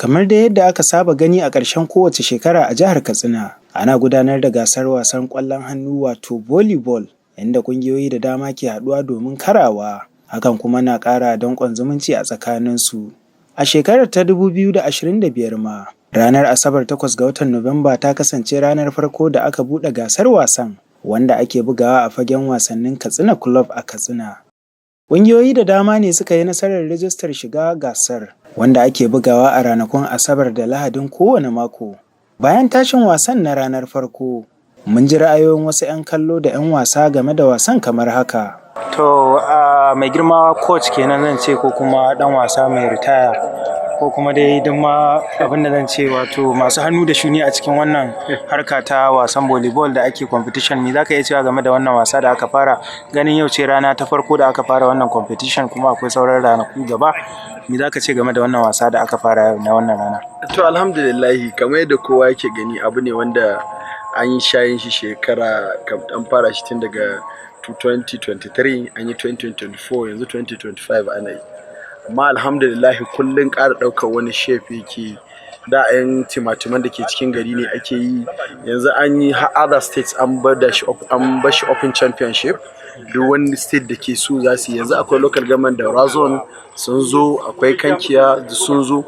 Kamar dai yadda aka saba gani a ƙarshen kowace shekara a jihar Katsina, ana gudanar da gasar wasan ƙwallon hannu wato volleyball, inda ƙungiyoyi da dama ke haɗuwa domin karawa, hakan kuma na ƙara danƙon zumunci a tsakaninsu. A shekarar ta 2025 ma, ranar Asabar 8 ga watan Nuwamba ta kasance ranar farko da aka buɗe gasar wasan, wanda ake bugawa a fagen wasannin Katsina Club a Katsina. Ƙungiyoyi da dama ne suka yi nasarar rijistar shiga gasar, wanda ake bugawa a ranakun Asabar da Lahadin kowane mako. Bayan tashin wasan na ranar farko, mun ji ra'ayoyin wasu 'yan kallo da 'yan wasa game da wasan kamar haka. To, mai girma coach kenan zan ce, ko kuma ɗan wasa mai ritaya, ko kuma dai duk ma abin da zan ce, wato masu hannu da shuni a cikin wannan harka ta wasan volleyball da ake competition, me za ka iya cewa game da wannan wasa da aka fara, ganin yau ce rana ta farko da aka fara wannan competition, kuma akwai sauran ranaku gaba? Me za ka ce game da wannan wasa da aka fara yau na wannan rana? To, alhamdulillahi, kamar yadda kowa yake gani, abu ne wanda an yi shayin shi shekara, an fara shi tun daga 2023, an yi 2024, yanzu 2025 ana yi. Amma alhamdulillahi, kullum ƙara ɗaukar wani shape yake. Da 'yan timatiman da ke cikin gari ne ake yi, yanzu an yi har other states, an bar da shi, an bar shi open championship, duk wani state da ke so za su yi. Yanzu akwai local government da Razon sun zo, akwai Kankiya sun zo,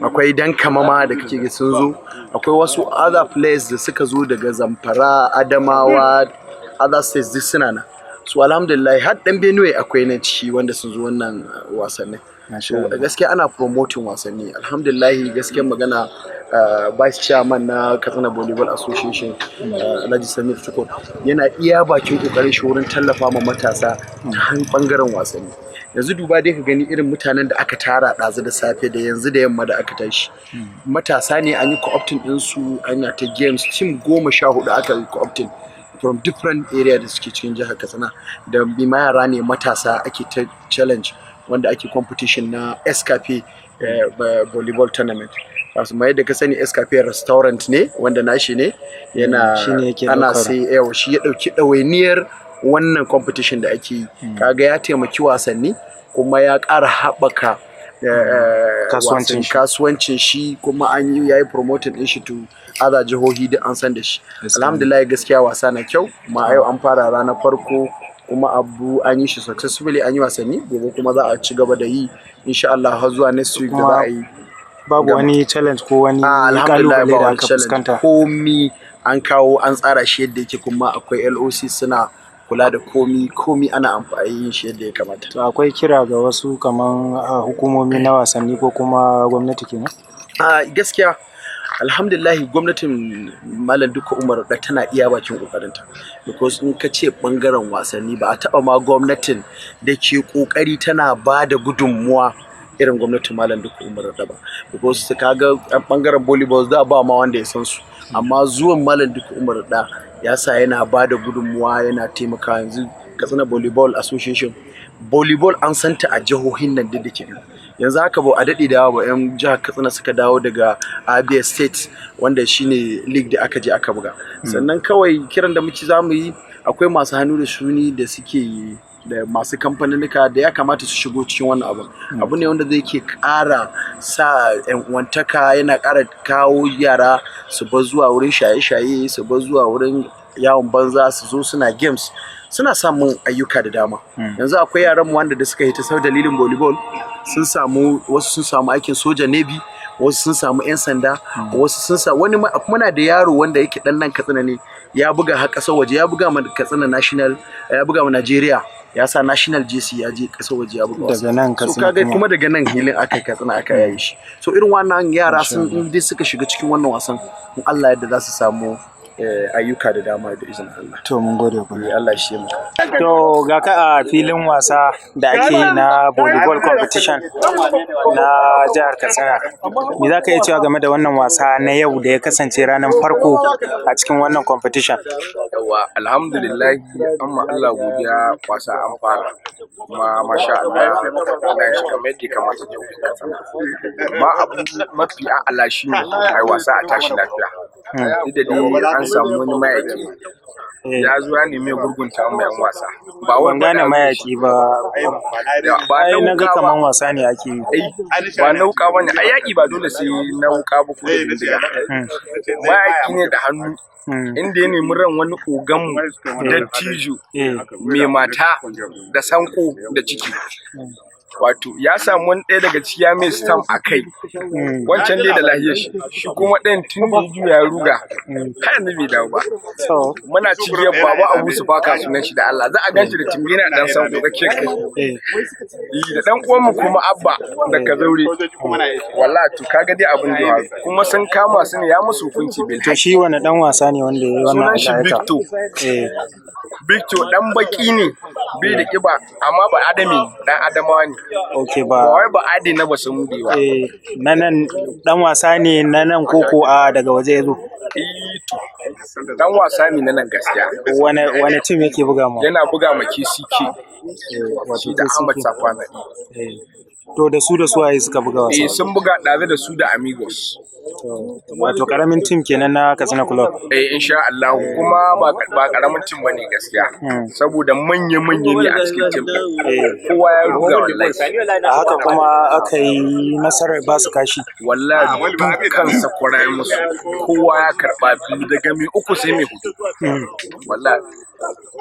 akwai Dankamama da kake ga sun zo, akwai wasu other players da suka zo daga Zamfara, Adamawa, other states, duk suna nan. So alhamdulillah, har dan Benue akwai nan ciki wanda sun zo wannan wasannin. So gaskiya ana promoting wasanni, alhamdulillah. Gaskiyar magana, vice chairman na Katsina Volleyball Association, Alhaji Samir Tukur, yana iya bakin kokarin shi wurin tallafa ma matasa ta bangaren wasanni. Yanzu duba dai ka gani irin mutanen da aka tara ɗazu da safe da yanzu da yamma da aka tashi. Matasa ne, an yi co-opting ɗinsu, ana ta games. Team 14 aka yi co-opting from different area da suke cikin jihar Katsina, da bima yara ne matasa ake ta challenge, wanda ake competition na Escape volleyball tournament. Wasu mai yadda ka sani, Escape restaurant ne wanda nashi ne yana ana sai yau shi ya dauki ɗawainiyar wannan competition da ake yi. Kaga ya taimaki wasanni kuma ya ƙara haɓaka kasuwancin shi, kuma an yi yayi promoting din shi to other jihohi da an san da shi. Alhamdulillah, gaskiya wasa na kyau. Kuma yau an fara ranar farko, kuma abu an yi shi successfully, an yi wasanni. Gobe kuma za a ci gaba da yi insha Allah har zuwa next week da za a yi. Babu wani challenge ko wani kalubale da aka fuskanta? Komi an kawo, an tsara shi yadda yake, kuma akwai LOC suna kula da komi. Komi ana amfani yin shi yadda ya kamata. To, akwai kira ga wasu kaman hukumomi na wasanni ko kuma gwamnati kenan? A gaskiya, alhamdulillah, gwamnatin Malam Dikko Umar da tana iya bakin kokarinta, because in ka ce bangaren wasanni, ba a taba ma gwamnatin da ke kokari tana ba da gudunmuwa irin gwamnatin Malam Dikko Umar da ba, because kaga bangaren volleyball da ba ma wanda ya san su, amma zuwan Malam Dikko Umar da ya sa yana ba da gudunmuwa, yana taimakawa. Yanzu Katsina Volleyball Association, volleyball an santa a jihohin nan da ke. Yanzu haka ba a daɗe da ba 'yan jihar Katsina suka dawo daga Abia State, wanda shine league da aka je aka buga. Sannan kawai kiran da muke za mu yi, akwai masu hannu da shuni da suke da masu kamfaninnika da ya kamata su shigo cikin wannan abu. Abu ne wanda zai ke ƙara sa yan uwantaka, yana ƙara kawo yara su bar zuwa wurin shaye-shaye, su bar zuwa wurin yawon banza, su zo suna games, suna samun ayyuka da dama. Yanzu akwai yaran mu wanda da suka yi ta sau dalilin volleyball sun samu, wasu sun samu aikin soja, navy, wasu sun samu 'yan sanda, wasu sun samu wani. Muna da yaro wanda yake dan nan Katsina ne, ya buga har ƙasar waje, ya buga ma Katsina national, ya buga ma Najeriya, ya sa national jersey, ya je ƙasar waje ya buga wasa. Daga nan So Katsina kaga kuma. Kuma daga nan hilin aka Katsina aka yayi shi. So irin wannan yara sun in dai suka shiga cikin wannan wasan, in Allah yadda za su samu ayyuka da dama da izinin Allah. To, mun gode ku. Eh, Allah shi ya maka. To, ga ka a filin wasa da ake yi na volleyball competition na jihar Katsina. Me za ka iya cewa game da wannan wasa na yau da ya kasance ranar farko a cikin wannan competition? Yawa, alhamdulillah, amma Allah godiya, wasa an fara kuma masha Allah, ana yin shi kamar yadda ya kamata jihohin Katsina. Amma abu mafi a'ala shi ne a yi wasa a tashi lafiya. Duk da dai an samu wani mayaƙi ya zo ya nemi ya gurgunta mu yan wasa. Ba wai Ban gane faɗa mayaki ba. Ba Ai na na ga wuka ba. kaman wasa ne ake yi. Eh, ba na wuka bane. Ai yaƙi ba dole sai na wuka ba ko da bindiga. Mayaki ne da hannu. Inda ya nemi ran wani oganmu dattijo mai mata da sanko da ciki. Wato ya samu wani ɗaya daga ciki ya mai stamp a kai. Wancan dai da lahiyar shi. Shi kuma ɗayan tun da ya juya ya ruga. Har yanzu bai dawo ba. To. Muna cigiyar Baba Abu Sufaka sunan shi da Allah. Za a gan shi da tumbi yana ɗan sanko tsakiyar kai. Da ɗan uwanmu kuma Abba da Kazaure. Wallahi to kaga dai abin da ya faru. Kuma sun kama su ne ya musu hukunci bil To shi wane ɗan wasa ne wanda ya yi wannan Sunan shi aika-aika? Victor. Victor ɗan baƙi ne bai da ƙiba amma ba Adami ɗan Adamawa ne. Okay Ba ba. wai ba Ade na Basamude ba. Eh, na nan ɗan wasa ne na nan koko a daga waje ya zo? Eh to ɗan wasa ne na nan gaskiya. Wane team yake buga ma? Yana buga ma KCK. Wato Shi da Ahmad KCK. Safana. To da su da su waye suka buga wasa? Eh, sun buga ɗazu da su da Amigos. To, wato ƙaramin team kenan na Katsina Club. Eh, insha Allah, kuma ba ƙaramin team bane gaskiya. Saboda manya-manya ne a cikin team ɗin. Kowa ya ruga wallahi. A haka kuma aka yi nasarar ba su kashi. Wallahi dukkan sakwara ya musu. Kowa ya karɓa biyu daga mai uku sai mai hudu. Wallahi.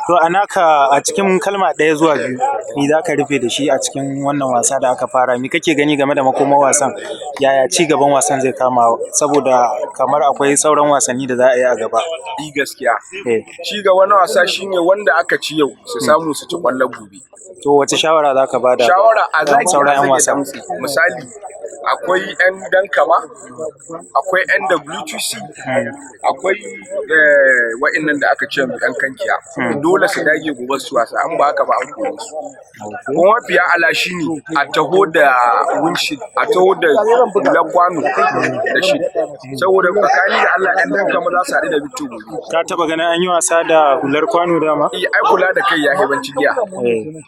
To a naka a cikin kalma ɗaya zuwa biyu, me za ka rufe da shi a cikin wannan wasa da aka fara? Me kake gani game da makomar wasan? Yaya ci gaban wasan zai kama? Saboda kamar akwai sauran wasanni da za a yi a gaba. Yi gaskiya. Ci gaba na wasa shine wanda aka ci yau su samu su ci ƙwallon gobe. To wace shawara za ka bada? Shawara a zaki sauran a 'yan zage wasa. damtse. Misali akwai 'yan Dankama, akwai 'yan WTC, akwai wa'innan da aka ce 'yan kankiya. Dole su dage gobe su wasa, an ba haka ba an kore su. Kuma mafiya ala shine a taho da windshield, a taho da hular kwano da shi. Saboda tsakani da Allah 'yan Dankama za su haɗu da Victor gobe. Ka taɓa ganin an yi wasa da hular kwano dama? Eh, ai kula da kai ya hibanci giya.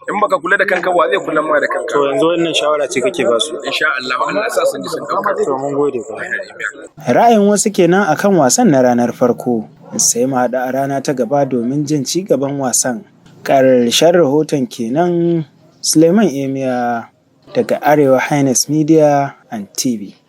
In baka kula da kanka ba zai kula ma da kanka. To yanzu wannan shawara ce kake ba su? Insha Allah, Allah ya sa sun ji sun ɗauka. To mun gode fa. Ra'ayin wasu kenan akan wasan na ranar farko. Sai mu haɗu a rana ta gaba domin jin ci gaban wasan. Ƙarshen rahoton kenan, Suleiman Emiya daga Arewa Highness Media and TV.